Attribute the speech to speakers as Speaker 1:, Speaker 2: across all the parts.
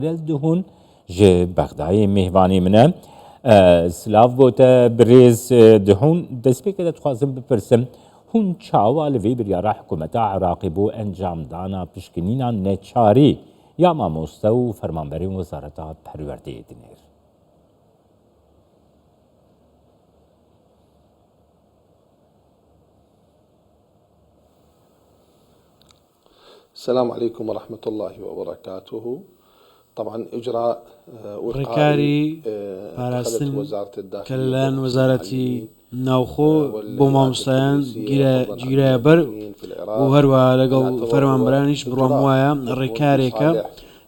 Speaker 1: El Dihûn ji Bexdayê mêvanê min e. Silav bo te birêz Dihûn. Destpêkê de dixwazim bipirsim hûn çawa li vê biryara hikûmeta Iraqê bo encamdana pişkinîna neçarî ya mamoste û fermanberên Wezareta Perwerdeyê dinêr?
Speaker 2: السلام علیکم و رحمة اللە و برکاته طبعا اجراء
Speaker 3: ڕێکاری
Speaker 2: وقائي اتخذته
Speaker 3: پاراستن
Speaker 2: وزارة
Speaker 3: کە
Speaker 2: الداخلية
Speaker 3: لەلایەن
Speaker 2: بخصوص
Speaker 3: وەزارەتی
Speaker 2: المعلمين
Speaker 3: ناوخۆ بۆ
Speaker 2: والهيئات
Speaker 3: مامۆستایان
Speaker 2: التدريسية
Speaker 3: گیرا
Speaker 2: فضلا عن
Speaker 3: گیرایە بەر
Speaker 2: الموظفين في
Speaker 3: و
Speaker 2: العراق
Speaker 3: هەروەها
Speaker 2: أنا
Speaker 3: لەگەڵ
Speaker 2: أعتبر هو
Speaker 3: فەرمانبەرانیش بڕوام
Speaker 2: إجراء
Speaker 3: وایە
Speaker 2: يكون في
Speaker 3: ڕێکارێکە
Speaker 2: صالح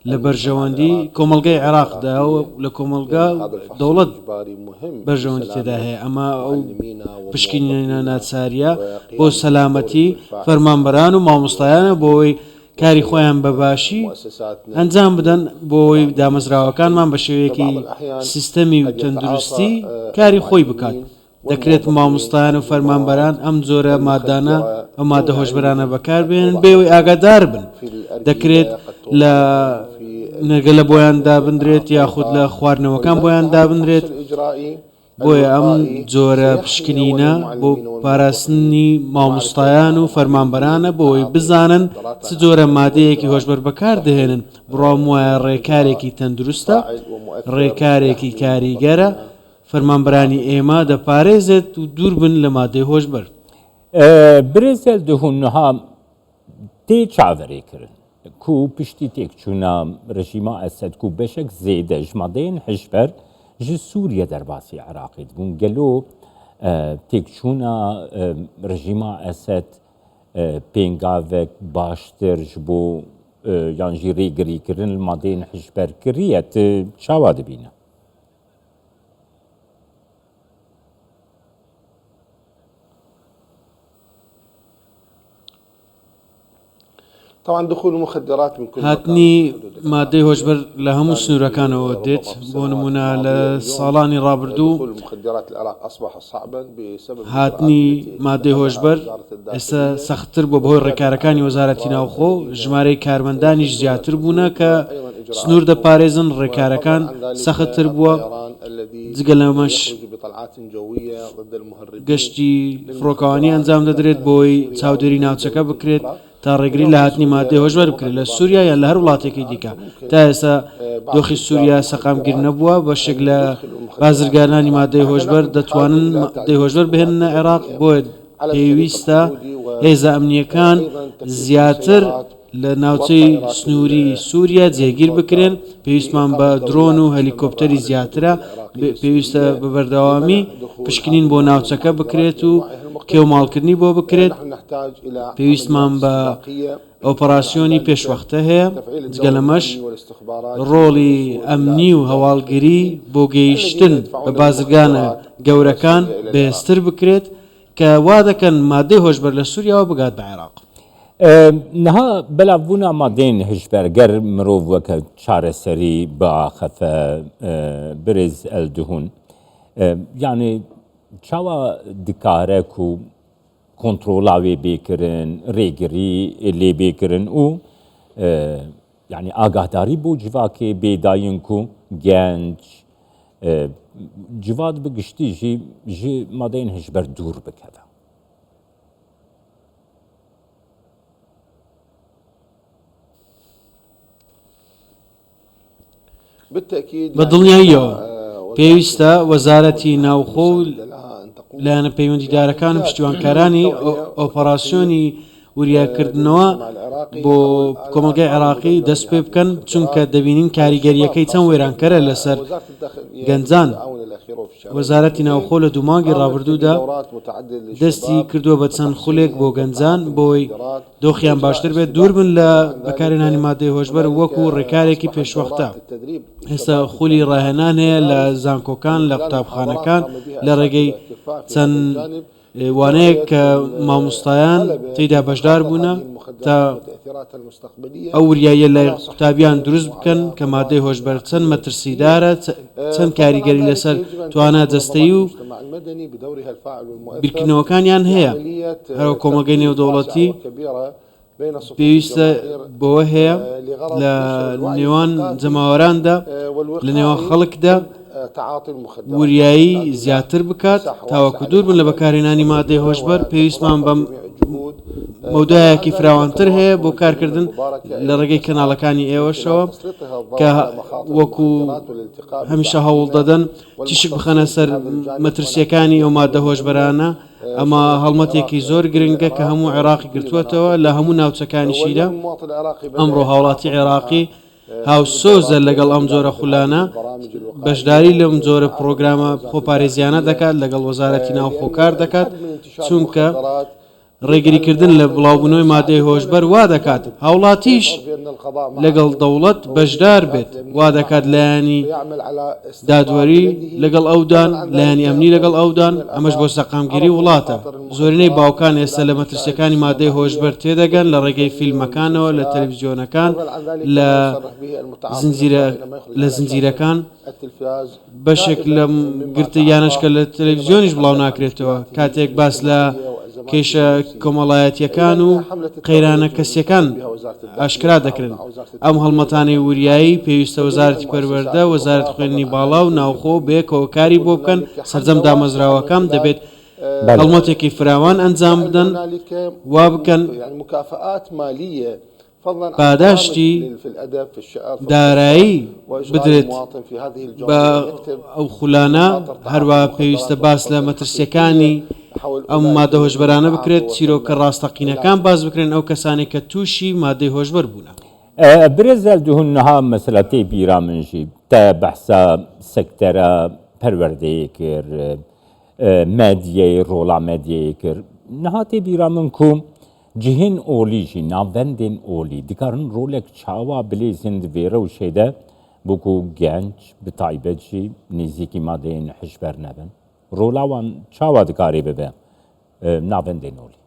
Speaker 3: لە
Speaker 2: المجتمع
Speaker 3: بەرژەوەندی
Speaker 2: العراقي
Speaker 3: کۆمەڵگەی
Speaker 2: والدولة
Speaker 3: عێراقدا و
Speaker 2: العراقية
Speaker 3: لە کۆمەڵگا
Speaker 2: لأن
Speaker 3: و
Speaker 2: هذا الفحص
Speaker 3: دەوڵەت
Speaker 2: الإجباري مهم
Speaker 3: بەرژەوەندی تێدا
Speaker 2: لسلامة
Speaker 3: هەیە ئەمە ئەو
Speaker 2: معلمينا
Speaker 3: پشکنینە
Speaker 2: وموظفينا
Speaker 3: ناچارییە بۆ
Speaker 2: وقيامهم بالدور
Speaker 3: سەلامەتی
Speaker 2: الفاعل
Speaker 3: فەرمانبەران و
Speaker 2: في
Speaker 3: مامۆستایانە بۆ ئەوەی کاری خۆیان بە
Speaker 2: تطوير
Speaker 3: باشی
Speaker 2: مؤسساتنا
Speaker 3: ئەنجام بدەن بۆ ئەوەی
Speaker 2: النظام الصحي
Speaker 3: دامەزراوەکانمان بە شێوەیەکی
Speaker 2: فبعض الأحيان
Speaker 3: سیستەمی و
Speaker 2: قد يتعاطى
Speaker 3: تەندروستی کاری خۆی بکات
Speaker 2: المعلمين
Speaker 3: دەکرێت
Speaker 2: والموظفين
Speaker 3: مامۆستایان و فەرمانبەران
Speaker 2: المواد
Speaker 3: ئەم جۆرە مادانە
Speaker 2: المخدرة
Speaker 3: ئەو مادە
Speaker 2: دون
Speaker 3: هۆشبەرانە
Speaker 2: علمهم
Speaker 3: بەکار
Speaker 2: قد
Speaker 3: بێنن
Speaker 2: توضع
Speaker 3: بێ ئەوەی
Speaker 2: مثلا
Speaker 3: ئاگادار بن
Speaker 2: في
Speaker 3: دەکرێت
Speaker 2: الأرجيلة قد توضع
Speaker 3: لە
Speaker 2: مثلا في
Speaker 3: نێرگەلە بۆیان
Speaker 2: الدخان التي
Speaker 3: دابندرێت یاخود لە
Speaker 2: يتعاطوها
Speaker 3: خواردنەوەکان بۆیان
Speaker 2: ولذلك هذا الفحص
Speaker 3: دابندرێت
Speaker 2: الإجرائي
Speaker 3: بۆیە ئەم
Speaker 2: الوقائي
Speaker 3: جۆرە
Speaker 2: سيحمي أولا
Speaker 3: پشکنینە بۆ
Speaker 2: المعلمين والموظفين
Speaker 3: پاراستنی
Speaker 2: ومعرفة
Speaker 3: مامۆستایان و
Speaker 2: ما هم عليه من
Speaker 3: فەرمانبەرانە بۆ ئەوەی
Speaker 2: تعاطي
Speaker 3: بزانن
Speaker 2: المخدرات
Speaker 3: چ
Speaker 2: أنا
Speaker 3: جۆرە
Speaker 2: أعتبر هو
Speaker 3: مادەیەکی
Speaker 2: إجراء
Speaker 3: هۆشبەر بەکار
Speaker 2: صحي
Speaker 3: دەهێنن بڕوام وایە
Speaker 2: إجراء
Speaker 3: ڕێکارێکی تەندروستە
Speaker 2: فاعل ومؤثر
Speaker 3: ڕێکارێکی
Speaker 2: يحمي
Speaker 3: کاریگەرە
Speaker 2: موظفينا من
Speaker 3: فەرمانبەرانی
Speaker 2: تعاطي
Speaker 3: ئێمە
Speaker 2: المخدرات
Speaker 3: دەپارێزێت و دوور بن لە مادەی هۆشبەر.
Speaker 1: برێز ئەلدهون niha tê çaverêkirin ku piştî têkçûna rejîma Esed ku beşek zêde ji madeyên hişber ji Sûriye derbasî Iraqê dibûn gelo têkçûna rejîma Esed pêngavek baştir ji bo yan jî rêgirîkirin li madeyên hişber kiriye tu çawa dibîne?
Speaker 2: طبعا دخول المخدرات من كل مكان
Speaker 3: هاتنی
Speaker 2: في الحدود
Speaker 3: مادەی
Speaker 2: العراقية
Speaker 3: هۆشبەر لە هەموو
Speaker 2: كان في
Speaker 3: سنوورەکانەوە
Speaker 2: ربما
Speaker 3: دێت
Speaker 2: في
Speaker 3: بۆ
Speaker 2: السنوات
Speaker 3: نموونە لە
Speaker 2: الماضية اليوم
Speaker 3: ساڵانی ڕابردوو
Speaker 2: دخول المخدرات العراق أصبح صعبا بسبب الإجراءات
Speaker 3: هاتنی
Speaker 2: التي
Speaker 3: مادەی
Speaker 2: اتخذها
Speaker 3: هۆشبەر
Speaker 2: وزارة
Speaker 3: ئێستا
Speaker 2: الداخلية
Speaker 3: سەختتر بووە بەهۆی
Speaker 2: وزيادة
Speaker 3: ڕێکارەکانی
Speaker 2: عدد
Speaker 3: وەزارەتی
Speaker 2: الأفراد
Speaker 3: ناوخۆ
Speaker 2: الذين
Speaker 3: ژمارەی کارمەندانیش
Speaker 2: يحدون
Speaker 3: زیاتر بوونە
Speaker 2: الحدود
Speaker 3: کە
Speaker 2: وأيضا
Speaker 3: سنوور
Speaker 2: إجراءات
Speaker 3: دەپارێزن
Speaker 2: وفضلا
Speaker 3: ڕێکارەکان
Speaker 2: عن ذلك
Speaker 3: سەختتر بووە
Speaker 2: الطيران الذي
Speaker 3: جگە لەمەش
Speaker 2: يخرج بطلعات جوية ضد المهربين
Speaker 3: گەشتی فڕۆکەوانی
Speaker 2: للمخدرات
Speaker 3: ئەنجام
Speaker 2: إذا
Speaker 3: دەدرێت
Speaker 2: كان في
Speaker 3: بۆی
Speaker 2: سوريا أو
Speaker 3: چاودێری
Speaker 2: من أي
Speaker 3: ناوچەکە
Speaker 2: دولة
Speaker 3: بکرێت
Speaker 2: أخرى
Speaker 3: تا ڕێگری
Speaker 2: اليوم
Speaker 3: لە
Speaker 2: في
Speaker 3: هاتنی
Speaker 2: سوريا
Speaker 3: مادەی هۆشبەر
Speaker 2: الوضع
Speaker 3: بکرێت لە
Speaker 2: النظامي
Speaker 3: سووریا یان لە هەر
Speaker 2: مستقر
Speaker 3: وڵاتێکی
Speaker 2: الآن
Speaker 3: دیکە
Speaker 2: فممكن
Speaker 3: تا ئێستا
Speaker 2: بعض
Speaker 3: دۆخی
Speaker 2: تجار
Speaker 3: سووریا سەقامگیر
Speaker 2: المخدرات
Speaker 3: نەبووە بەشێک
Speaker 2: أن
Speaker 3: لە
Speaker 2: يدخلوا المخدرات إلى
Speaker 3: بازرگانانی
Speaker 2: العراق
Speaker 3: مادەی
Speaker 2: احنا
Speaker 3: هۆشبەر
Speaker 2: نحن بحاجة
Speaker 3: دەتوانن
Speaker 2: إلى
Speaker 3: مادەی
Speaker 2: تعزيز
Speaker 3: هۆشبەر
Speaker 2: القوات
Speaker 3: بهێننە عێراق
Speaker 2: الأمنية
Speaker 3: بۆیە
Speaker 2: على الطريق
Speaker 3: پێویستە
Speaker 2: الحدودي
Speaker 3: هێزە ئەمنییەکان
Speaker 2: وأيضا تكثيف
Speaker 3: زیاتر
Speaker 2: السيارات
Speaker 3: لە ناوچەی
Speaker 2: والطائرات
Speaker 3: سنووری سووریا جێگیر بکرێن،
Speaker 2: المضادة
Speaker 3: پێویستمان بە
Speaker 2: لإقامة
Speaker 3: درۆن و
Speaker 2: دوريات مستمرة
Speaker 3: هەلیکۆپتەری
Speaker 2: على الحدود
Speaker 3: زیاترە،
Speaker 2: العراقية
Speaker 3: پێویستە
Speaker 2: السورية
Speaker 3: بە بەردەوامی
Speaker 2: لمنع دخول
Speaker 3: پشکنین
Speaker 2: هذه
Speaker 3: بۆ
Speaker 2: المواد
Speaker 3: ناوچەکە
Speaker 2: المخدرات
Speaker 3: بکرێت و
Speaker 2: بأنواعها المختلفة.
Speaker 3: کێوماڵکردنی بۆ بکرێت،
Speaker 2: نحن نحتاج إلى
Speaker 3: پێویستمان
Speaker 2: عمليات
Speaker 3: بە
Speaker 2: استباقية فضلا عن
Speaker 3: ئۆپەراسیۆنی
Speaker 2: ذلك
Speaker 3: پێشوەختە هەیە،
Speaker 2: تفعيل
Speaker 3: جگە
Speaker 2: الدور
Speaker 3: لەمەش
Speaker 2: الأمني والاستخباراتي
Speaker 3: ڕۆڵی
Speaker 2: للوصول إلى
Speaker 3: ئەمنی و
Speaker 2: تجار
Speaker 3: هەواڵگری
Speaker 2: المهربين
Speaker 3: بۆ
Speaker 2: الذين
Speaker 3: گەیشتن بە
Speaker 2: يدفعون
Speaker 3: بازرگانە
Speaker 2: المخدرات من
Speaker 3: گەورەکان
Speaker 2: سوريا إلى العراق.
Speaker 3: بەهێزتر بکرێت کە وا دەکەن مادەی هۆشبەر لە سووریاوە بگات بە عێراق.
Speaker 1: Niha belavbûna madeyên hişber ger mirov weke çareserî biaxife birêz Eldihûn yanî çawa dikare ku kontrola wê bê kirin, rêgirî lê bê kirin û yanî agahdarî bo civakê bê dayîn ku genc civat bi giştî jî ji madeyên hişber dûr bikeve.
Speaker 2: بالتأكيد
Speaker 3: بە
Speaker 2: يعني
Speaker 3: دڵنیاییەوە
Speaker 2: على وزارة
Speaker 3: پێویستە
Speaker 2: الداخلية
Speaker 3: وەزارەتی
Speaker 2: والجهات
Speaker 3: ناوخۆ و
Speaker 2: المساندة لها أن تقوم
Speaker 3: لایەنە پەیوەندیدارەکان و
Speaker 2: بعمليات
Speaker 3: پشتیوانکارانی
Speaker 2: توعية وتثقيف
Speaker 3: ئۆپەراسیۆنی وریاکردنەوە
Speaker 2: للمجتمع العراقي
Speaker 3: بۆ
Speaker 2: حول
Speaker 3: کۆمەڵگای
Speaker 2: الآثار
Speaker 3: عێراقی
Speaker 2: المدمرة
Speaker 3: دەست پێ
Speaker 2: لهذه
Speaker 3: بکەن چونکە
Speaker 2: المخدرات
Speaker 3: دەبینین
Speaker 2: على الشباب
Speaker 3: کاریگەرییەکەی چەند
Speaker 2: خاصة
Speaker 3: وێرانکەرە لەسەر
Speaker 2: وزارة الداخلية في
Speaker 3: گەنجان.
Speaker 2: الآونة الأخيرة وفي الشهرين
Speaker 3: وەزارەتی
Speaker 2: الأخيرين
Speaker 3: ناوخۆ لە دوو مانگی
Speaker 2: قامت
Speaker 3: ڕابردوودا
Speaker 2: بدورات متعددة
Speaker 3: دەستی
Speaker 2: للشباب
Speaker 3: کردووە بە چەند خولێک بۆ
Speaker 2: وتحصينهم ضد
Speaker 3: گەنجان
Speaker 2: تعاطي
Speaker 3: بۆی
Speaker 2: المخدرات
Speaker 3: دۆخیان
Speaker 2: وإجراء
Speaker 3: باشتر بێت دوور
Speaker 2: استباق
Speaker 3: بن لە
Speaker 2: فضلا عن ذلك
Speaker 3: بەکارهێنانی مادەی هۆشبەر
Speaker 2: هنالك
Speaker 3: وەکو ڕێکارێکی
Speaker 2: أصبحت
Speaker 3: پێشوەختە.
Speaker 2: دورات التدريب
Speaker 3: ئێستا
Speaker 2: للشباب في
Speaker 3: خولی
Speaker 2: الجامعات
Speaker 3: ڕاهێنان هەیە لە
Speaker 2: والمدارس
Speaker 3: زانکۆکان
Speaker 2: ومن
Speaker 3: لە
Speaker 2: خلال محاضرات
Speaker 3: قوتابخانەکان
Speaker 2: قام بها
Speaker 3: لە ڕێگەی
Speaker 2: أساتذة كفاء في هذا
Speaker 3: چەند
Speaker 2: الجانب
Speaker 3: وانەیەک
Speaker 2: لتوعية
Speaker 3: کە مامۆستایان
Speaker 2: الطلبة
Speaker 3: تێیدا بەشدار
Speaker 2: بمخاطر
Speaker 3: بوونە
Speaker 2: هذه
Speaker 3: تا
Speaker 2: المخدرات وتأثيراتها المستقبلية
Speaker 3: ئەو وریاییە لای
Speaker 2: على
Speaker 3: قوتابیان
Speaker 2: صحتهم
Speaker 3: دروست بکەن
Speaker 2: وعلى
Speaker 3: کە مادەی
Speaker 2: قدراتهم
Speaker 3: هۆشبەر چەند
Speaker 2: العقلية والجسدية
Speaker 3: مەترسیدارە چەند
Speaker 2: فضلا عن
Speaker 3: کاریگەری
Speaker 2: ذلك
Speaker 3: لەسەر
Speaker 2: يجب أن
Speaker 3: توانا
Speaker 2: تقوم منظمات
Speaker 3: جەستەیی و
Speaker 2: المجتمع المدني بدورها الفاعل والمؤثر
Speaker 3: بیرکردنەوەکانیان
Speaker 2: في
Speaker 3: هەیە
Speaker 2: عملية
Speaker 3: هەروە کۆمەڵگەی
Speaker 2: تثقيف واسعة
Speaker 3: نێودەوڵەتی
Speaker 2: وكبيرة
Speaker 3: پێویستە بەوە هەیە لە نێوان جەماوەراندا لە نێوان خەڵکدا وریایی زیاتر بکات تاوەکو دوور بن لە بەکارهێنانی مادەی هۆشبەر پێویستمان بەم مەودایەکی فراوانتر هەیە بۆ کارکردن لە ڕێگەی کەناڵەکانی ئێوەشەوە کە وەکو هەمیشە هەوڵ دەدەن تیشک بخەنە سەر مەترسیەکانی ئەو مادە هۆشبەرانە ئەمە هەڵمەتێکی زۆر گرنگە کە هەموو عێراقی گرتووەتەوە لە هەموو ناوچەکانیشیدا. ئەمڕۆ هاوڵاتی عێراقی هاوسۆزە لەگەڵ ئەم جۆرە خولانە، بەشداری لەم جۆرە پڕۆگرامە خۆپارێزیانە دەکات، لەگەڵ وەزارەتی ناوخۆ کار دەکات، چونکە ڕێگریکردن لە بڵاوبوونەوەی مادەی هۆشبەر وا دەکات هاوڵاتیش لەگەڵ دەوڵەت بەشدار بێت، وا دەکات لایەنی دادوەری لەگەڵ ئەودان، لایەنی ئەمنی لەگەڵ ئەودان، ئەمەش بۆ سەقامگیری وڵاتە. زۆرینەی باوکان ئێستا لە مەترسییەکانی مادەی هۆشبەر تێدەگەن لە ڕێگەی فیلمەکانەوە، لە تەلەفزیۆنەکان، لە زنجیرە لە زنجیرەکان. بەشێک لەم گرتەیانەش کە لە تەلەفزیۆنیش بڵاو ناکرێتەوە، کاتێک باس لە کێشە کۆمەڵایەتییەکان و قەیرانە کەسییەکان ئاشکرا دەکرێن. ئەم هەڵمەتانەی وریایی پێویستە وەزارەتی پەروەردە، وەزارەتی خوێندنی باڵا و ناوخۆ بەیەکەوە کاری بۆ بکەن، سەرجەم دامەزراوەکان دەبێت هەڵمەتێکی فراوان ئەنجام بدەن، وا بکەن پاداشتی دارایی بدرێت بە ئەو خولانە، هەروەها پێویستە باس لە مەترسییەکانی ئەم مادە هۆشبەرانە بکرێت، چیرۆکە ڕاستەقینەکان باس بکرێن، ئەو کەسانەی کە تووشی مادەی هۆشبەر بوونە.
Speaker 1: برێز ئەلدهون نها مەسەلا تێ بیرا من ژی تە بەحسا سەکتەرە پەروەردەیێ کرد مەدیەی ڕۆڵا مەدیەیێ کرد نها تێ بیرا من کو جهێن ئۆلی ژی ناڤەندێن ئۆلی دکارن ڕۆلێک چاوا بلێزن د ڤێ رەوشێ دە بۆ کو گەنج bi taybet jî nêzîkî madeyên hişber nebin. Rola wan çawa dikarê bibe navendên olî?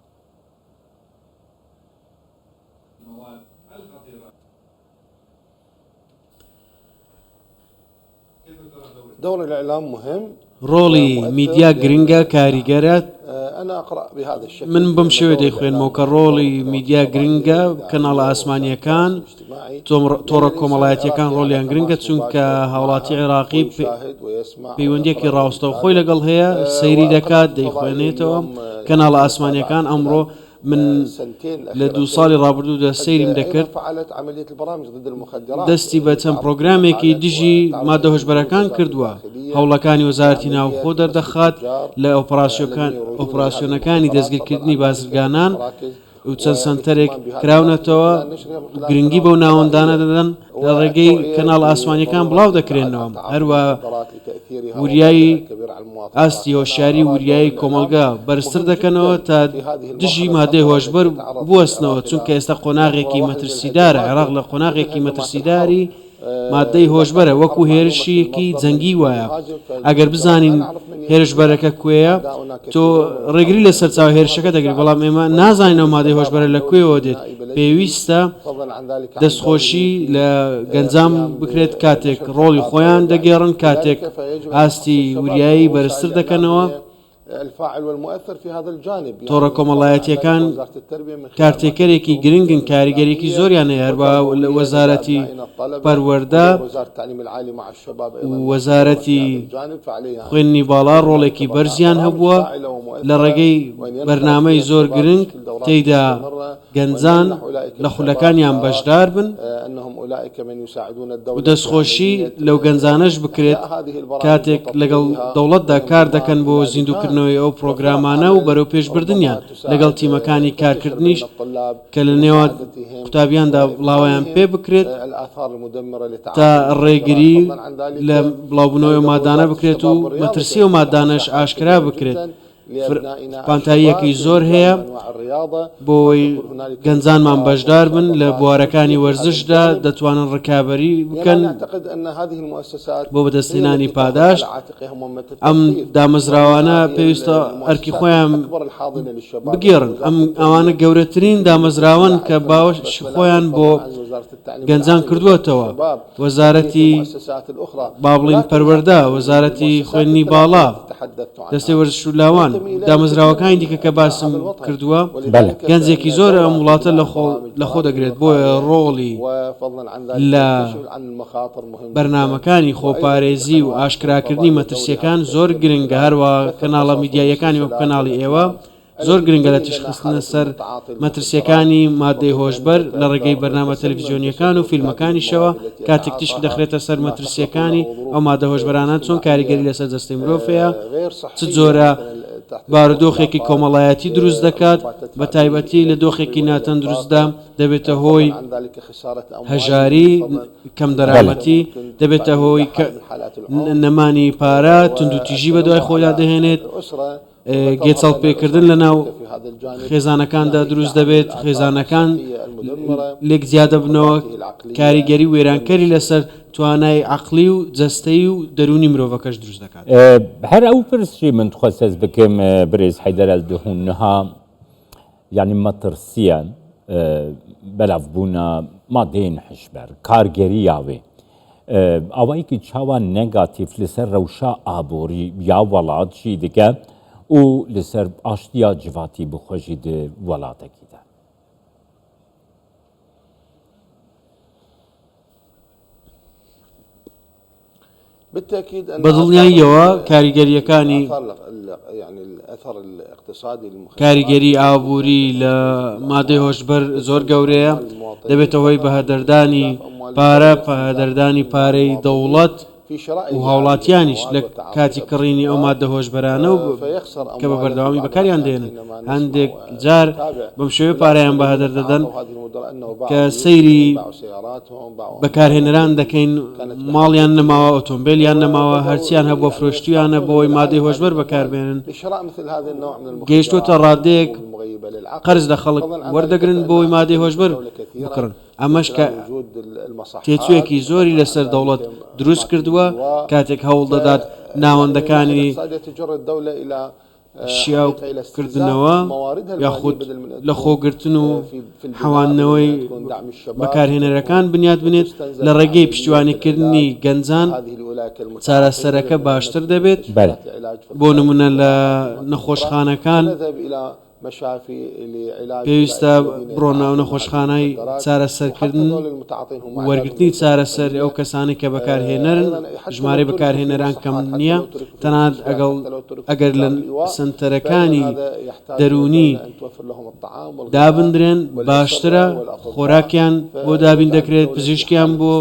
Speaker 3: ڕۆڵی میدیا گرنگە، کاریگەرە، من بەم شێوەیە دەیخوێنمەوە کە ڕۆڵی میدیا گرنگە، کەناڵە ئاسمانییەکان، تۆڕە کۆمەڵایەتییەکان ڕۆڵیان گرنگە، چونکە هاوڵاتی عێراقی پەیوەندییەکی ڕاستەوخۆی لەگەڵ هەیە، سەیری دەکات، دەیخوێنێتەوە، کەناڵە ئاسمانییەکان ئەمڕۆ من لە دوو ساڵی ڕابردوودا سەیریم دەکرد، دەستی بە چەند پڕۆگرامێکی دژی مادە هۆشبەرەکان کردووە، هەوڵەکانی وەزارەتی ناوخۆ دەردەخات لە ئۆپراسیۆنەکانی دەستگیرکردنی بازرگانان و چەند سەنتەرێک کراونەتەوە، گرنگی بەو ناوەندانە دەدەن لە ڕێگەی کەناڵە ئاسمانییەکان بڵاو دەکرێنەوە، هەروەها وریایی ئاستی هۆشیاری و وریایی کۆمەڵگە بەرزتر دەکەنەوە تا دژی مادەی هۆشبەر بوەستنەوە، چونکە ئێستا قۆناغێکی مەترسیدارە، عێراق لە قۆناغێکی مەترسیداری مادەی هۆشبەرە، وەکو هێرشێکی جەنگی وایە، ئەگەر بزانین هێرشبەرەکە کوێیە تۆ ڕێگری لە سەرچاوە هێرشەکە دەگری، بەڵام ئێمە نازانین ئەو مادەی هۆشبەرە لە کوێوە دێت، پێویستە دەستخۆشی لە گەنجان بکرێت کاتێک ڕۆڵی خۆیان دەگێڕن، کاتێک ئاستی وریایی بەرزتر دەکەنەوە. تۆڕە کۆمەڵایەتییەکان کارتێکەرێکی گرنگن، کاریگەریی زۆریان هەیە، هەروەها وەزارەتی پەروەردە و وەزارەتی خوێندنی باڵا ڕۆڵێکی بەرزیان هەبووە لە ڕێگەی بەرنامەی زۆر گرنگ تێیدا گەنجان لە خولەکانیان بەشدار بن و دەستخۆشی لەو گەنجانەش بکرێت کاتێک لەگەڵ دەوڵەتدا کار دەکەن بۆ زیندووکردنەوەی ئەو پرۆگرامانە و بەرەوپێشبردنیان لەگەڵ تیمەکانی کارکردنیش کە لە نێوان قوتابیاندا بڵاوەیان پێ بکرێت تا ڕێگری لە بڵاوبوونەوەی ئەو مادانە بکرێت و مەترسی ئەو مادانەش ئاشکرا بکرێت. پانتاییەکی زۆر هەیە بۆ ئەوەی گەنجانمان بەشدار بن لە بوارەکانی وەرزشدا دەتوانن ڕکابەری بکەن بۆ بەدەستهێنانی پاداشت ئەم دامەزراوانە پێویستە ئەرکی خۆیان بگێڕن ئەم ئەوانە گەورەترین دامەزراوەن کە باوەشی خۆیان بۆ گەنجان کردووەتەوە وەزارەتی با بڵین پەروەردە وەزارەتی خوێندنی باڵا دەستەی وەرزش و لاوان. ئێوەکان دامەزراوەکانی دیکە کە باسم کردووە گەنجێکی زۆر ئەم وڵاتە لە خۆ دەگرێت بۆیە ڕۆڵی لە بەرنامەکانی خۆپارێزی و ئاشکراکردنی مەترسیەکان زۆر گرنگە هەروە کەناڵە میدیاییەکانی وەک کەناڵی ئێوە زۆر گرنگە لە تیشکخستنە سەر مەترسیەکانی مادەی هۆشبەر لە ڕێگەی بەرنامە تەلەفیزیۆنیەکان و فیلمەکانیشەوە کاتێک تیشک دەخرێتە سەر مەترسیەکانی ئەو مادە هۆشبەرانە چۆن کاریگەری لەسەر جەستەی مرۆڤ هەیە چ جۆرە بارودۆخێکی کۆمەڵایەتی دروست دەکات بە تایبەتی لە دۆخێکی ناتەندروستدا دەبێتە هۆی هەژاری، کەمدەرامەتی، دەبێتە هۆی نەمانی پارە، توندوتیژی بەدوای خۆیدا دەهێنێت، گێچەڵ پێکردن لەناو خێزانەکاندا دروست دەبێت، خێزانەکان لێک جیا دەبنەوە، کاریگەری وێرانکەری لەسەر توانای عەقڵی و جەستەیی و دەروونی مرۆڤەکەش دروست دەکات.
Speaker 1: هەر ئەو پرس ژی من دخواست ez bikim birêz Heyder Eldihûn niha yanî metirsiye belavbûna madeyên hişber, kargeriya wê awayekî çawa negatîf li ser rewşa aborî ya welat jî dike û li ser aştiya civatî bi xwe jî di welatekî de.
Speaker 3: بە دڵنیاییەوە کاریگەرییەکانی کاریگەری ئابووری لە مادەی هۆشبەر زۆر گەورەیە، دەبێتە هۆی بەهەدەردانی پارە، بەهەدەردانی پارەی دەوڵەت و هاوڵاتیانیش لە کاتی کڕینی ئەو مادە هۆشبەرانە و کە بە بەردەوامی بەکاریان دێنن هەندێک جار بەم شێوەیە پارەیان بەهەدەر دەدەن کە سەیری بەکارهێنەران دەکەین ماڵیان نەماوە ئۆتۆمبیلیان نەماوە هەرچیان هەبووە فرۆشتویانە بۆی مادەی هۆشبەر بەکاربێنن گەیشتوتە ڕادەیەک قەرز لە خەڵک وەردەگرن بۆی مادەی هۆشبەر بکڕن ئەمەش کە تێچوویەکی زۆری لەسەر دەوڵەت دروست کردووە کاتێک هەوڵ دەدات ناوەندەکانی شیاوکردنەوە یاخود لەخۆگرتن و حەواندنەوەی بەکارهێنەرەکان بنیات بنێت لە ڕێگەی پشتیوانیکردنی گەنجان چارەسەرەکە باشتر دەبێت بۆ نمونە لە نەخۆشخانەکان پێویستە بڕۆنە ئەو نەخۆشخانەی چارەسەرکردن و وەرگرتنی چارەسەر ئەو کەسانەی کە بەکارهێنەرن، ژمارەی بەکارهێنەران کەم نییە، تەنانەت ئەگەر لە سەنتەرەکانی دەروونی دابندرێن باشترە، خۆراکیان بۆ دابین دەکرێت، پزیشکیان بۆ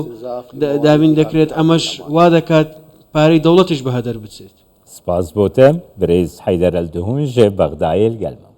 Speaker 3: دابین دەکرێت، ئەمەش وا دەکات پارەی دەوڵەتیش بەهەدەر بچێت.
Speaker 1: سپاس بۆ تە برێز حەیدەر ئەلدهون ژ بەغدایێ لگەل مە.